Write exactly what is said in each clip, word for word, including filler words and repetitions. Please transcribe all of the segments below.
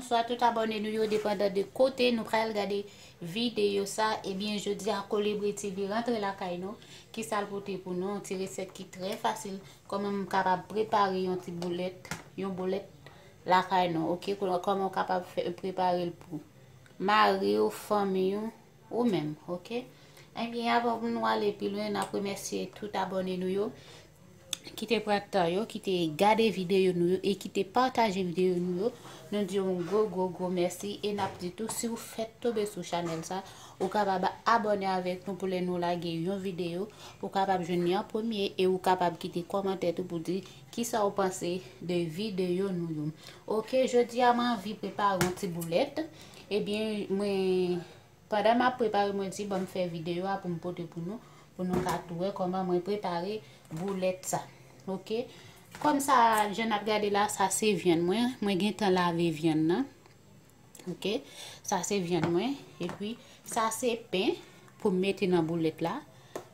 Bonswa tout abòne nou yo, depandan de kote nou pral gade videyo sa. Ebyen, jodi a Kolibri T V rantre lakay nou. Kisa l pote pou nou? Yon ti resèt ki trè fasil. Kòman m kapab prepare yon ti boulèt, yon boulèt lakay nou, oke? Kòman w kapab fè, prepare l pou mari w, fanmi w, ou menm, oke? Ebyen, avan pou nou ale pi lwen, n ap remèsye tout abòne nou yo ki te pran tan yo, ki te gade videyo nou yo e ki te pataje videyo nou yo. Nou di yon gwo, gwo, gwo mèsi e n ap di tou, si w fèk tonbe sou chanèl sa, ou kapab abòne avèk nou pou lè nou lage yon videyo, ou kapab jwenn li an premye e ou kapab kite kòmantè tou pou di kisa w panse de videyo nou yo. Oke, jodi a mwen anvi prepare yon ti boulèt. Ebyen, mwen Pandan m ap prepare, mwen di, "Ban m fè videyo a pou m pote pou nou, pou nou ka tou wè kòman mwen prepare boulèt sa." Oke? Kòm sa, jan n ap gade la, sa se vyann mwen. Mwen gentan lave vyann nan. Oke? Sa se vyann mwen. Epi, sa se pen pou m mete nan boulèt la.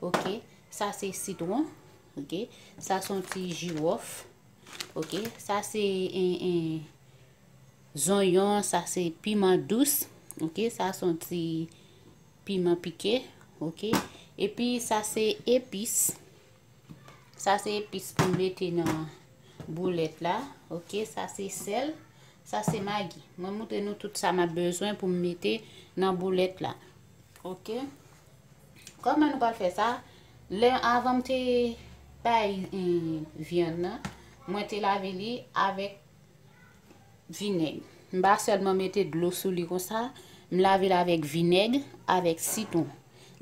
Oke? Sa se sitwon. Oke? Sa se yon ti jiwòf. Oke? Sa se, en, en, zonyon, sa se piman dous. Oke, sa se yon ti piman pike. Oke, epi sa se epis. Sa se epis pou m mete nan boulèt la. Oke, sa se sèl. Sa se magi. Mwen montre nou tout sa m ap bezwen pou m mete nan boulèt la. Oke. Kòman nou pral fè sa? Lè avan m te bay, eh, vyann nan, mwen te lave li avèk vinèg. M pa sèlman mete dlo sou li konsa, m lave l avèk vinèg, avèk sitwon.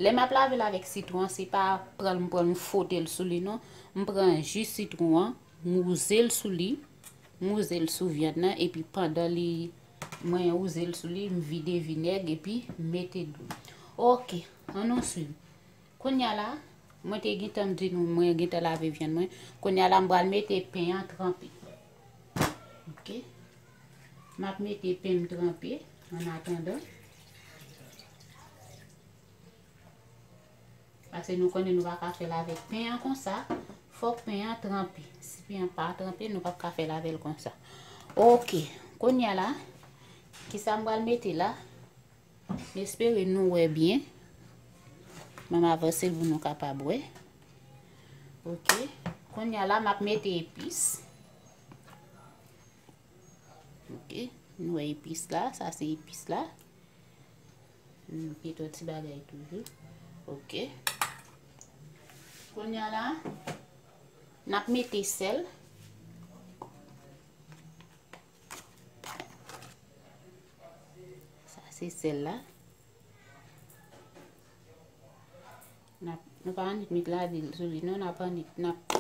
Lè m ap lave l avèk sitwon an, se pa pran l, m pran l, m fwote l sou li non. M pran ji sitwon an, m wouze l sou li, m wouze l sou vyann nan, epi pandan li, mwen wouze l sou li, m vide vinèg, epi m mete dlo. Oke, ann nou swiv. Kounye a la, mwen te gentan di nou, mwen gentan lave vyann mwen. Kounye a la, m pral mete pen an tranpe. Oke. M ap mete pen m tranpe, an atandan. Paske nou konnen nou pa ka fè l avèk pen an konsa. Fòk pen an tranpe. Si pen an pa tranpe, nou p ap ka fè l avè l konsa. Oke. Kounye a la, kisa m pral mete la? M espere nou wè byen. Ban m avanse l pou nou kapab wè. Oke. Kounye a la, m ap mete epis. Oke. Nou wè epis la. Sa se epis la. M mete yon ti bagay toujou. Oke. Kounye a la, n ap mete sèl. Sa se sèl la. N ap, nou pa annik met ladil sou li non, n ap annik, n ap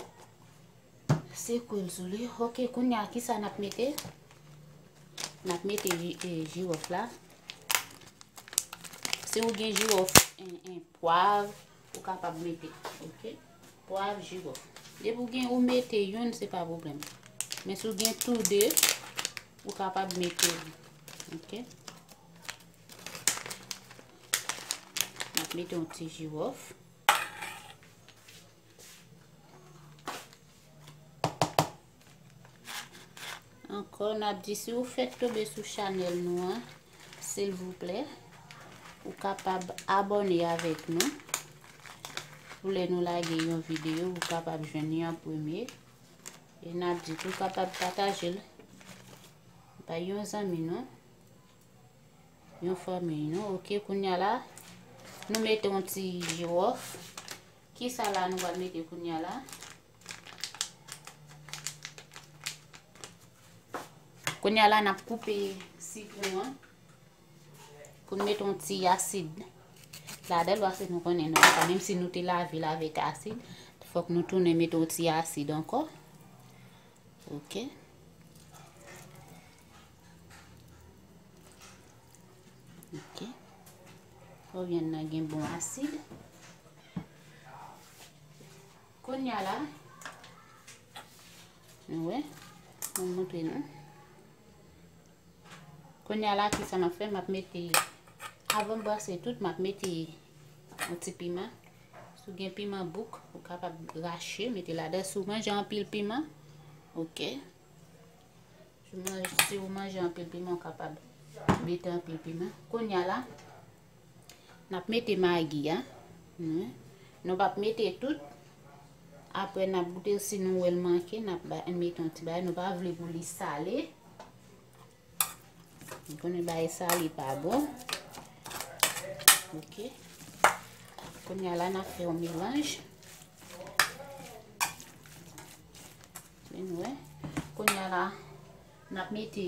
sekwe l sou li. Oke, kounye a, kisa n ap mete? N ap mete ji-, e, jiwòf la. Si w gen jiwòf, en, en, pwav, ou kapab mete, oke? Pwav, jiwòf. Depi w gen, ou mete youn, se pa pwoblèm. Men si w gen tou de, ou kapab mete li, oke? M ap mete yon ti jiwòf. Ankò, n ap di, si w fèk tonbe sou chanèl nou an, silvouplè, ou kapab abòne avèk nou. Pou lè nou lage yon videyo, ou kapab jwenn li an premye. E n ap di tou, ou kapab pataje l bay yon zanmi nou, yon fanmi nou. Oke, kounye a la, nou mete yon ti jiwòf. Kisa la nou pral mete kounye a la? Kounye a la, n ap koupe sitwon an pou n mete yon ti asid ladan l, paske nou konnen nou pa ka, menm si nou te lave l avèk asid, fòk nou tounen mete yon ti asid ankò. Oke. Oke. Fò vyann nan gen bon asid. Kounye a la, nou wè, mwen montre nou. Kounye a la, kisa m ap fè? M ap mete, avan m brase tout, m ap mete yon ti piman. Si w gen piman bouk, ou kapab rache, mete ladan. Si w manje anpil piman, oke. Si w manje anpil piman, w kapab mete anpil piman. Kounye a la, n ap mete magi a. Hmm. Nou p ap mete tout. Apre, n ap goute si nou wè l manke, n ap ba, mete yon ti bagay. Nou pa vle pou li sale. Nou konnen bagay sale pa bon. Ok. Kounye a la, n ap fè yon melanj. Men nou wè. Kounye a la, n ap mete,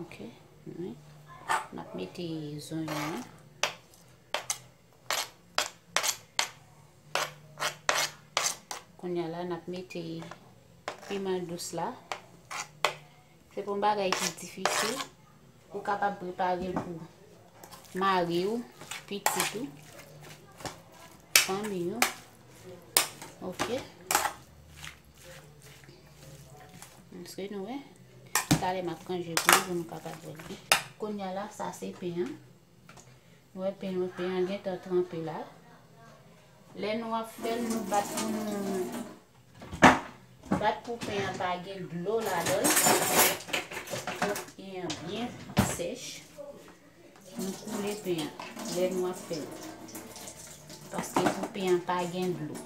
ok, wi. N ap mete zonyon an. Kounye a la, n ap mete piman dous la. Se pa yon bagay ki difisil. Ou kapab prepare l pou mari w, pitit ou, fanmi w. Ok. Èske nou wè? Talè m ap ranje pou nou, pou nou kapab wè l byen. Kounye a la, sa se pen an. Nou wè pen an, pen an gentan tranpe la. Lè nou ap fè l, nou bat pou nou, bat pou pen an pa gen dlo ladan l. Fòk pen an byen sèch. Nou koule pen an lè nou ap fè l. Paske pou pen an pa gen dlo.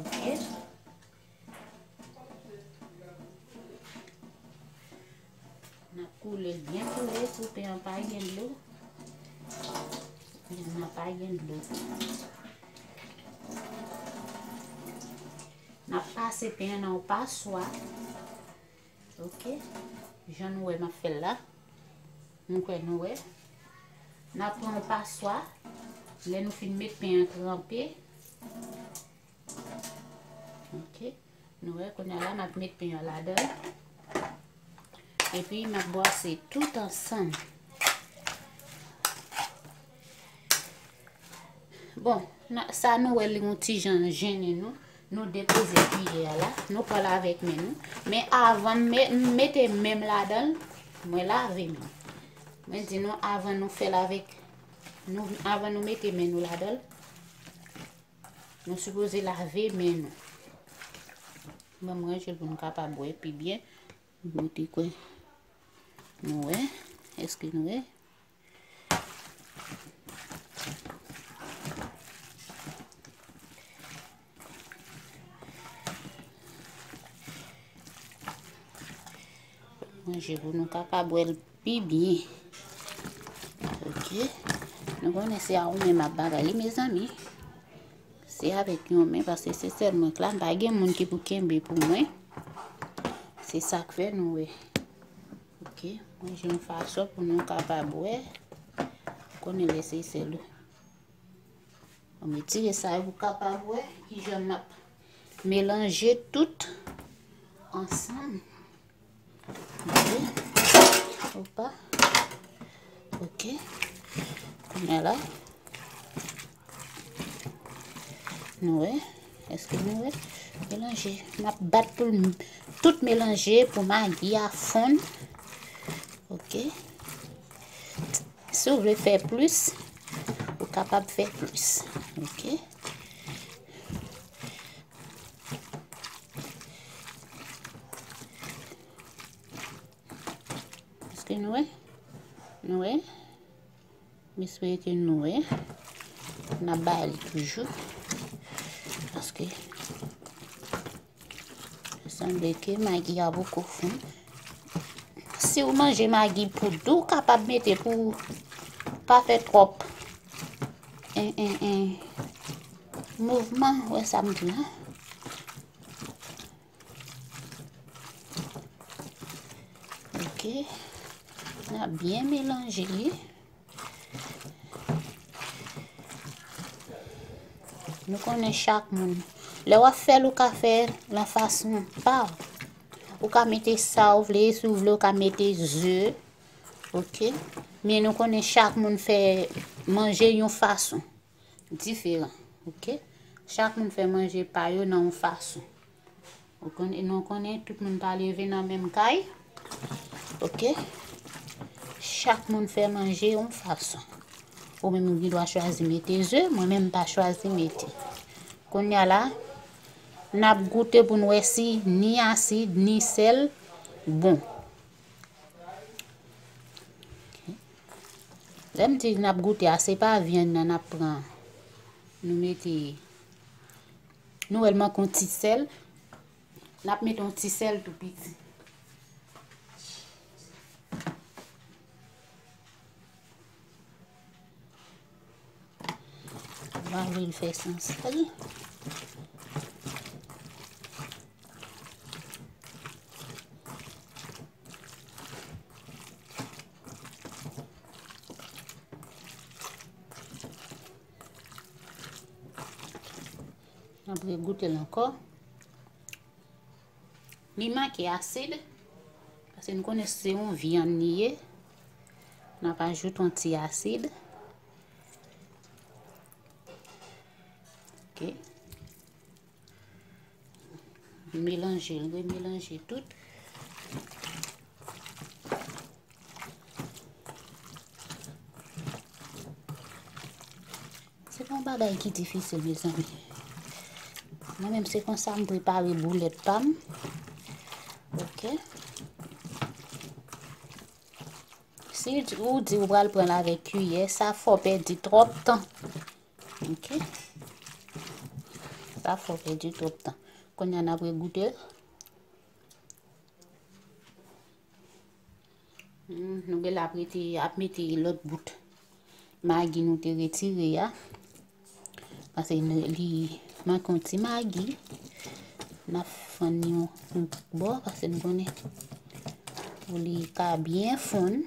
Ok. N ap koule l byen koule pou pen an pa gen dlo. Pen an pa gen dlo. N ap pase pen an nan yon paswa. Ok. Jan nou wè m ap fè l la. M kwè nou wè. N ap pran yon paswa. Lè nou fin met pen an tranpe. Ok. Nou wè, kounye a la, n ap met pen an ladan l. Epi, n ap bwase tout ansanm. Bon, sa nou wè li yon ti jan jennen nou. Nou depoze kiyè a la. Nou pran l avèk men nou. Men avan m mete men m ladan l, mwen lave men m. Mwen di nou avan nou fè l avèk, nou, avan nou mete men nou ladan l, nou sipoze lave men nou. Ban m ranje l pou nou kapab wè pi byen. Mwen te kwè nou wè. Èske nou wè? Ranje pou nou kapab wè l pi byen. Ok. Nou konnen se a yon men m ap bagay li, mezanmi. Se avèk yon men, paske se sèl mwen k la, m pa gen moun ki pou kenbe pou mwen. Se sa k fè nou wè. Ok, mwen jwenn yon fason pou nou kapab wè. Konnen lè se sèl ou. Mwen retire sa yo pou kapab wè kijan m ap melanje tout ansanm. Ok. Opa. Ok. Kounye a la. Nou wè. Èske nou wè? Melanje. M ap bat pou l m-, tout melanje pou magi a fonn. Ok. Si w vle fè plis, ou kapab fè plis. Ok. Èske nou wè? Nou wè? M espere ke nou wè. N ap bay li toujou. Paske sanble ke magi a poko fonn. Si w manje magi pou dou, w kapab mete pou pa fè twòp en, en, en mouvman. Wè sa m di la? Ok. N a byen melanje li. Nou konnen chak moun. Lè w ap fè l, ou ka fè l nan fason pa w. Ou ka mete sa w vle, si w vle, ou ka mete ze. Ok. Men nou konnen chak moun fè manje yon fason diferan. Ok. Chak moun fè manje pa yo nan yon fason. Ou konnen, nou konnen tout moun pa leve nan menm kay. Ok. Chak moun fè manje yon fason. Ou menm ou gen dwa chwazi mete ze, mwen menm m pa chwazi mete. Kounye a la, N ap goute pou n wè si ni asid, ni sèl bon. Lè m di n ap goute a, se pa vyann nan n ap pran. Nou mete, nou wè l manke yon ti sèl. N ap mete yon ti sèl tou piti. Mwen vle l fè sans li. Apre goute l ankò. Li manke asid, paske nou konnen se yon vyann li ye. N ap ajoute yon ti asid. Ok. Melanje l, remelanje tout. Se pa yon bagay ki difisil, mezanmi. Mwen menm, se konsa m prepare boulèt pa m. Ok. Si ou di ou pral pran l avèk kiyè, sa fè w pèdi twòp tan. Ok. Sa fè w pèdi twòp tan. Kounye a n ap regoute l. Hmm, nou genlè ap rete, ap mete lòt bout magi nou te retire a. Paske nou, li manke yon ti magi. N ap fann yon, yon bò, paske nou konnen pou li ka byen fonn.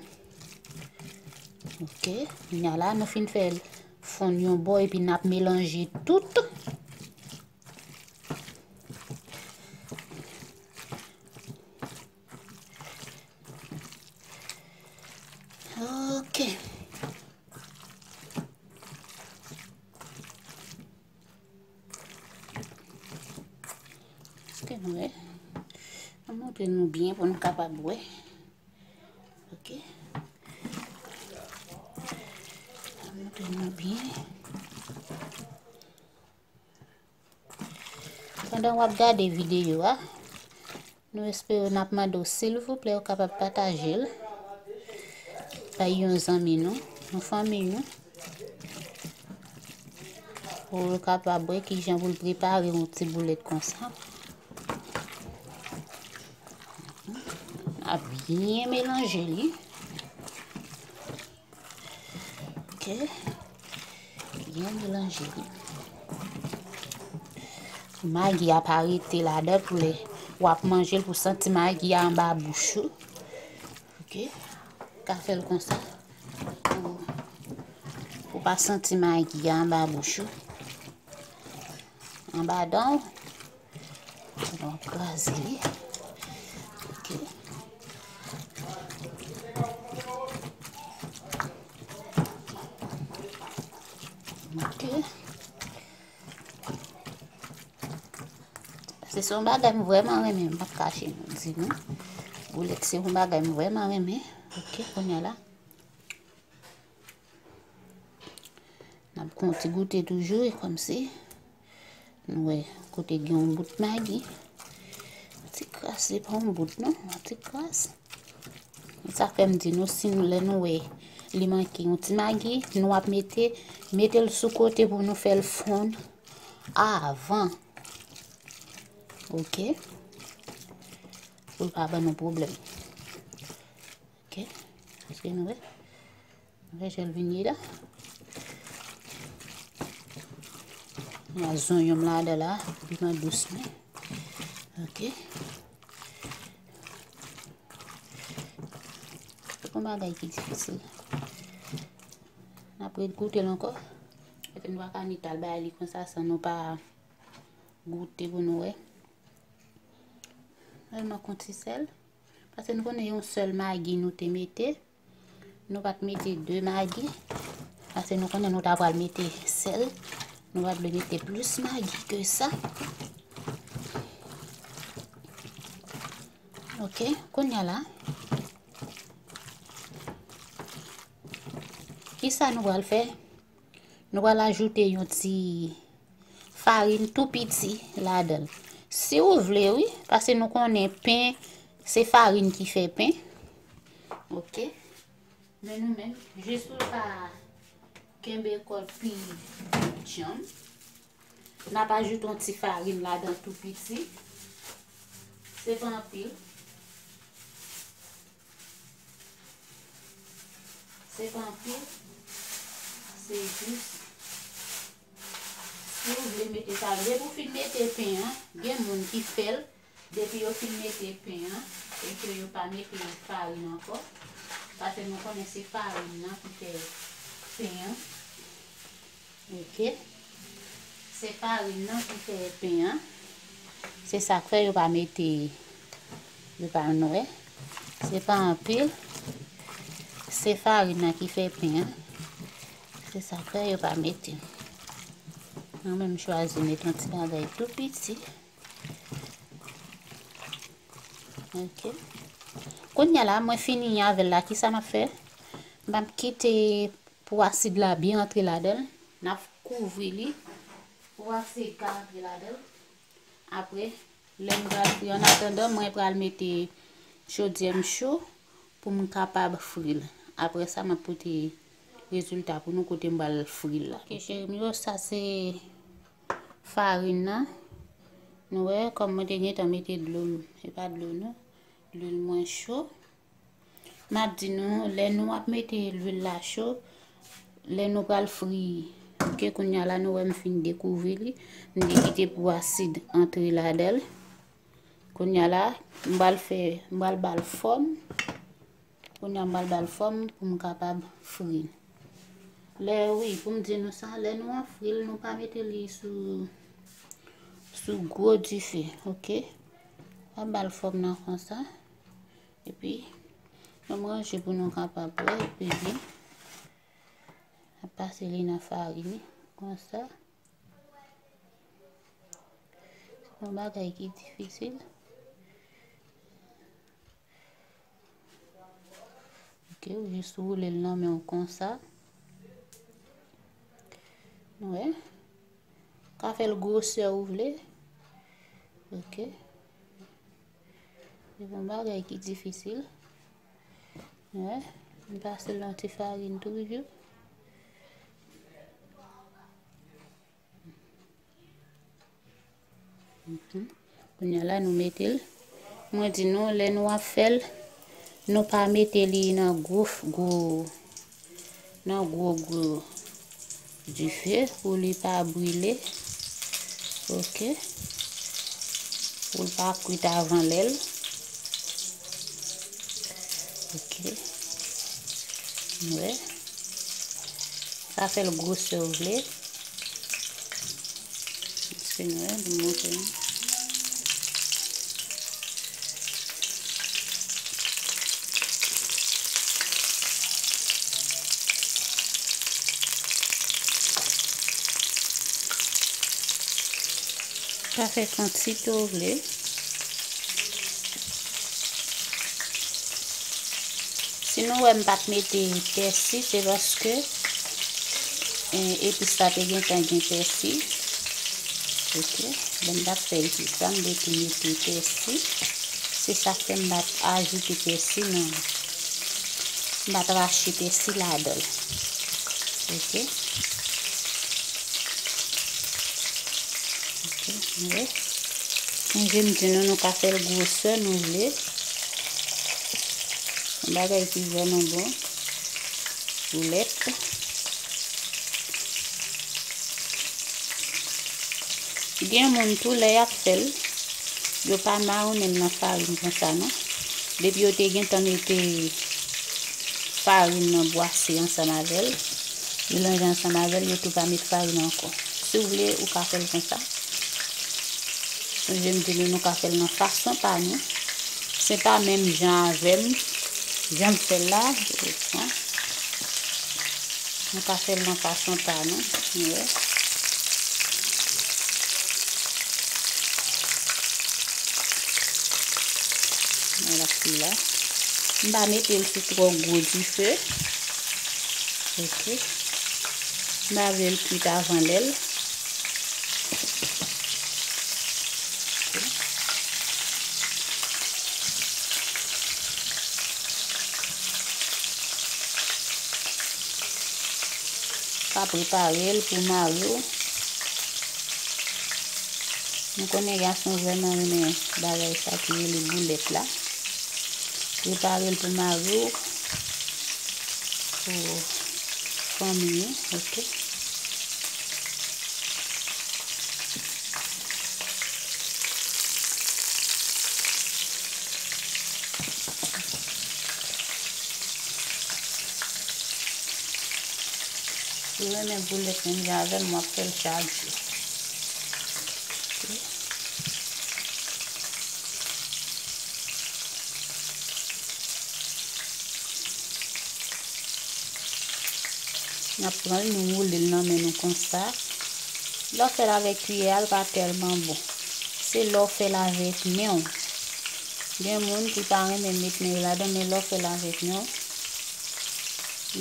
Ok, kounye a la, nou fin fè l fonn yon bò, epi n ap melanje tout. Ok. Èske nou wè? Mwen montre nou byen pou nou kapab wè. Ok. Mwen montre nou byen. Pandan w ap gade videyo a, nou espere, n ap mande w silvouplè ou kapab pataje l bay yon zanmi nou, yon fanmi nou, pou l kapab wè kijan pou l prepare yon ti boulèt konsa. N ap byen melanje li. Ok. Byen melanje li. Magi a pa rete ladan pou lè w ap manje l pou santi magi a anba bouch ou. Ok. Ka fè l konsa. Pou, pou pa santi magi a anba bouch ou. Anba dan w. Donk, kraze li. Ok. Ok. Se, se yon bagay m vrèman renmen, m p ap kache nou, di nou. Boulèt se yon bagay m vrèman renmen. Ok, kounye a la. N ap gon ti goute toujou, e kòmsi nou wè kote gen yon bout magi. Ti kras, se pa yon bout non, yon ti kras. E sa fè m di nou, si nou, lè nou wè li manke yon ti magi, nou ap mete, mete l sou kote pou nou fè l fonn avan. Ok? Pou l pa ban nou pwoblèm. Ok? Èske nou wè? Vè jan l vin ye la. N a zonyon m ladan la, piman dous mwen. Ok. Se pa yon bagay ki difisil. N ap regoute l ankò. Paske nou pa ka ni t al bay li konsa san nou pa goute pou nou wè. Sèlman kon ti sèl. Paske nou konnen yon sèl magi nou te mete. Nou pa t mete de magi. Paske nou konnen nou ta pral mete sèl. Nou pa t vle mete plis magi ke sa. Ok, kounye a la. Kisa nou pral fè? Nou pral ajoute yon ti farin tou piti ladan l. Si ou vle, wi, paske nou konnen pen, se farin ki fè pen. Ok. Men nou menm, jis pou l pa kenbe kò l pi djanm, n ap ajoute yon ti farin ladan tou piti. Se pa anpil. Se pa anpil. Se jis, si w vle mete sa, depi w fin mete pen an, gen moun ki fè l, depi yo fin mete pen an, e ke yo pa mete farin ankò, paske nou konnen se farin nan ki fè pen an. Ok. Se farin nan ki fè pen an. Se sa k fè yo pa mete, yo pa, nou wè. Se pa anpil. Se farin nan ki fè pen an. Se sa k fè yo pa mete. Mwen menm chwazi met yon ti bagay tou piti. Ok. Kounye a la, mwen fini avè l la. Kisa m ap fè? M ap kite pou asid la byen antre ladan l. N ap kouvri li pou asid ka antre ladan l. Apre, lè m pral fri, annatandan, mwen pral mete chodyè m cho pou m kapab fri l. Apre sa, m ap pote rezilta pou nou kote m pral fri l la. Ok, cheri m yo, sa se farin nan. Nou wè, kòm mwen te gentan mete dlo m, e pa dlo non, lwil mwen cho. M ap di nou, lè nou ap mete lwil la cho, lè nou pral fri, ok, kounye a la nou wè m fin dekouvri li, m te kite pou asid antre ladan l. Kounye a la, m pral fè, m pral ba l fòm. Kounye a m pral ba l fòm pou m kapab fri l. Lè, wi, pou m di nou sa, lè nou ap fri l, nou pa mete li sou, sou gwo dife, ok? N ap ba l fòm nan konsa. Epi, nou ranje pou nou kapab wè, epi byen. N ap pase li nan farin, konsa. Se yon bagay ki difisil. Ok, ou jis woule l nan men w konsa. Wè. Ka fè l gwosè ou vle. Ok. Se yon bagay ki difisil. Wè. M pase l nan ti farin toujou. Mhm. Kounye a la, nou mete l. Mwen di nou, lè nou ap fè l, nou pa mete li nan gwo, gwo, nan gwo, gwo dife pou li pa brile. Ok. Pou l pa kwit avan lè l. Ok. Wè. Sa fè l gwosè w vle. Èske nou wè, m montre nou. Sa fè kantite w vle. Si nou wè m pa t mete pèsi, se paske, eh, epis la te gentan gen pèsi. Ok, lè m t ap fè epis la, m te mete pèsi. Se sa k fè m pa t ajoute pèsi nan, m pa t rache pèsi ladan l. Ok. Ok, nou wè. Manje m di nou, nou ka fè l gwosè nou vle. Yon bagay ki vrèman bon. Boulèt. Gen moun tou, lè y ap fè l, yo pa mawounen l nan farin konsa non. Depi yo te gentan mete farin nan bwase ansanm avè l, melanje ansanm avè l, yo tou pa met farin ankò. Si w vle, ou ka fè l konsa. Jan m di nou, nou ka fè l nan fason pa nou. Se pa menm jan avè m, jan m fè l la. Nou ka fè l nan fason pa nou. Nou wè. Wè l ap fri la. M pa mete l sou twò gwo dife. Ok. M pa vle l kwit avan lè l. Ok. Pa prepare l pou mari w. Nou konnen gason vrèman renmen bagay sa ki rele boulèt la. Prepare l pou mari w, pou fanmi w, oke? Si w renmen boulèt menm jan avè m, w ap fè l chak jou. N ap pran l, nou woule l nan men nou konsa. Lè w fè l avèk kiyè a, l pa tèlman bon. Se lè w fè l avèk men w. Gen moun ki pa renmen met men yo ladan, men lè w fè l avèk men w,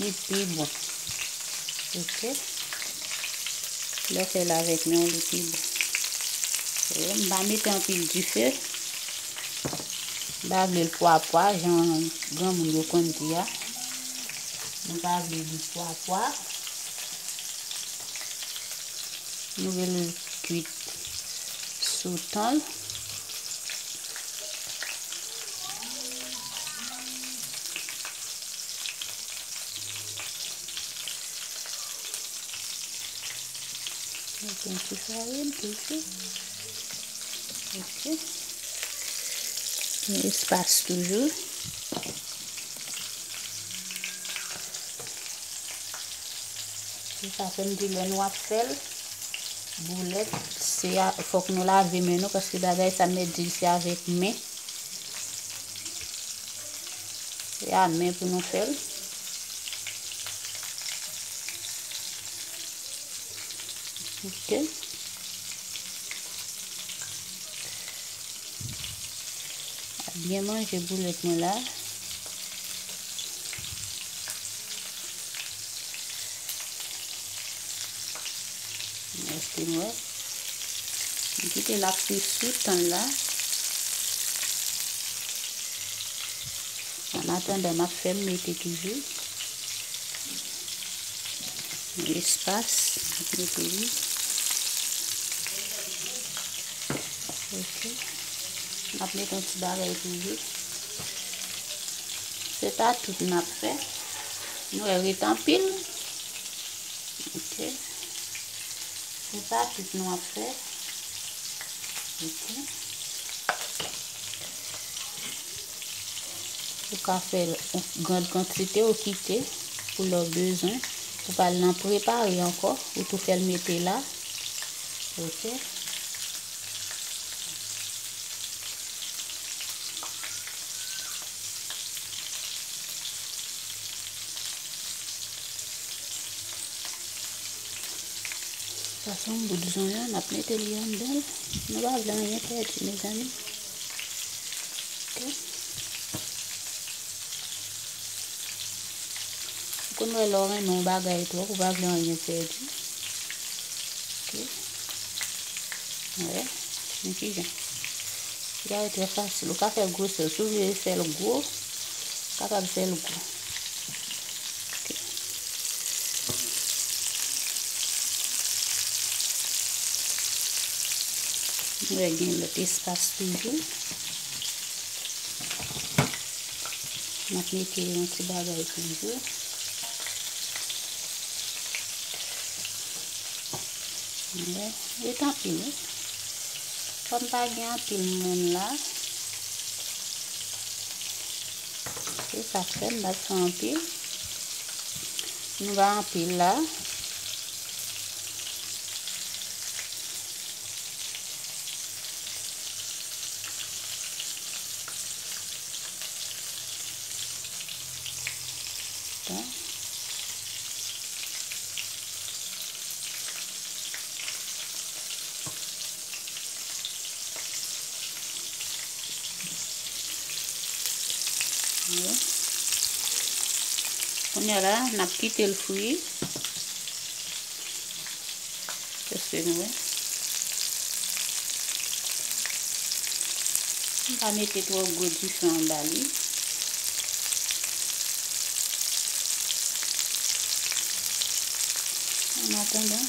li pi bon. Oke? Lè w fè l avèk men w, li pi bon. E m pa mete anpil dife. M pa vle l pwa pwa, jan granmoun yo konn di a. Nou pa vle li pwa pwa. Nou vle l kwit sou tan l. Mete yon ti farin toujou. Oke. Gen espas toujou. Se sa fè m di lè nou ap fè l, boulèt, se a, fòk nou lave men nou, paske bagay sa, m mèt di l, se avèk men. Se a men pou nou fè l. Oke. Byen manje boulèt mwen la. Èske nou wè? M kite l ap kwi sou tan la. An atandan, m ap fè m mete toujou. Espas, m ap mete li. Oke. M ap mete yon ti bagay toujou. Se pa tout n ap fè. Nou wè ret anpil. Oke. Se pa tout nou ap fè. Oke. Ou ka fè l yon gran kantite, ou kite pou lè w bezwen. Ou pa al nan prepare ankò, ou tou fè l mete la. Oke. Sa se yon bout zonyon, n ap mete li anndan l. Nou pa vle anyen pèdi, mezanmi. Oke. Ou konn wè lè w renmen yon bagay twòp, ou pa vle anyen pèdi. Oke. Wè, men kijan. Gade, trè fasil. Ou ka fè gwosè. Si w vle fè l gwo, ou kapab fè l gwo. Oke. Nou wè gen lòt espas toujou. M ap mete yon ti bagay toujou. Wi, ret anpil, wi. Kòm pa gen anpil moun la, se sa k fè m pa t fè anpil. Nou pa anpil la. Bon. Kounye a la, n ap kite l fri. Èske nou wè? M pa mete twò gwo dife anba li. An atandan,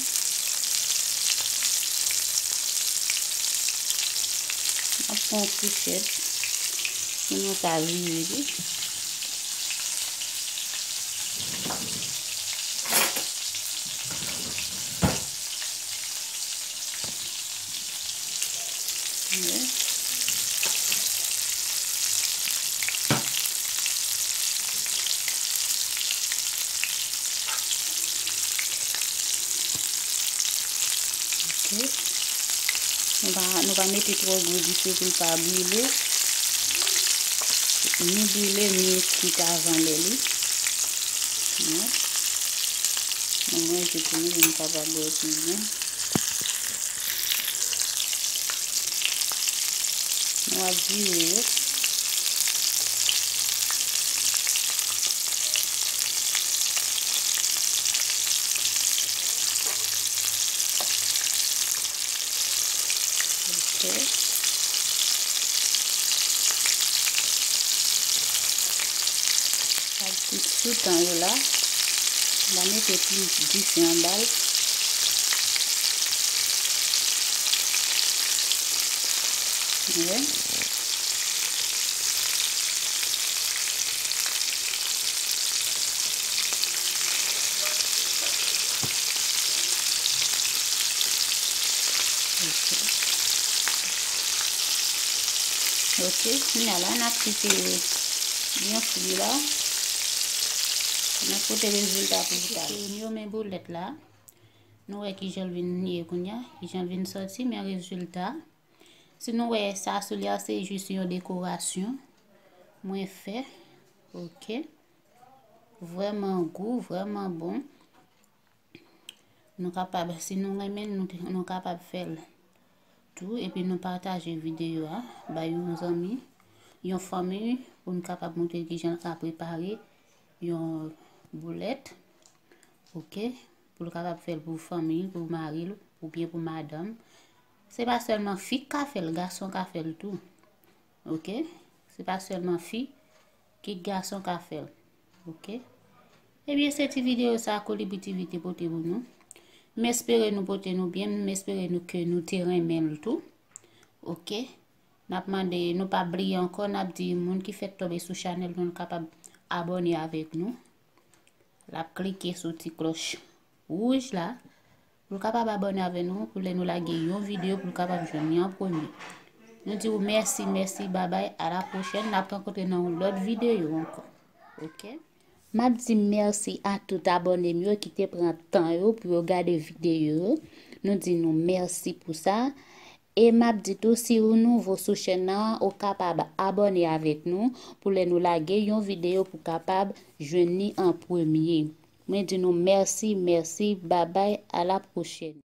m ap pran yon fouchèt pou nou ka vire li. Ok. Nou pa, nou pa mete twò gwo dife pou l pa brile. Ni brile, ni kwit avan lè li. Non. Nou manje pou nou, pou nou kapab wè pi byen. Nou ap vire yo. Ok. Sa di sou tan yo la, m pa mete plis dife anba l. Wi. Ok, kounye a la, n ap kite byen fri la. N ap pote rezilta pou ou talè. Yo, men boulèt la. Nou wè kijan l vin ye kounye a, kijan l vin sòti, men rezilta. Si nou wè sa sou li a, se jis yon dekorasyon mwen fè. Ok. Vrèman gou, vrèman bon. Nou kapab, si nou renmen l, nou, nou kapab fè l tou. Epi nou pataje videyo a bay yon zanmi, yon fanmi, pou nou kapab montre kijan l ka prepare yon boulèt. Ok? Pou l kapab fè l pou fanmi l, pou mari l, oubyen pou madanm. Se pa sèlman fi k ka fè l, gason ka fè l tou. Ok? Se pa sèlman fi, ki gason ka fè l. Ok? Ebyen, se ti videyo sa Kolibri T V te pote pou nou. M espere nou pote nou byen, m espere nou ke nou te renmen l tou. Ok? N ap mande, nou pa bliye ankò, n ap di moun ki fèk tonbe sou chanèl nou, nou kapab abòne avèk nou. L ap klike sou ti klòch wouj la, pou l kapab abòne avè nou, pou lè nou lage yon videyo, pou l kapab jwenn li an premye. Nou di w mèsi, mèsi, babay, a la pwochèn, n ap rankontre nan yon lòt videyo ankò. Ok? M ap di mèsi a tout abòne m yo ki te pran tan yo pou yo gade videyo yo. Nou di nou mèsi pou sa. E m ap di tou, si ou nouvo sou chèn nan, ou kapab abòne avèk nou pou lè nou lage yon videyo pou kapab jwenn li an premye. Mwen di nou mèsi, mèsi, babay, a la pwochèn.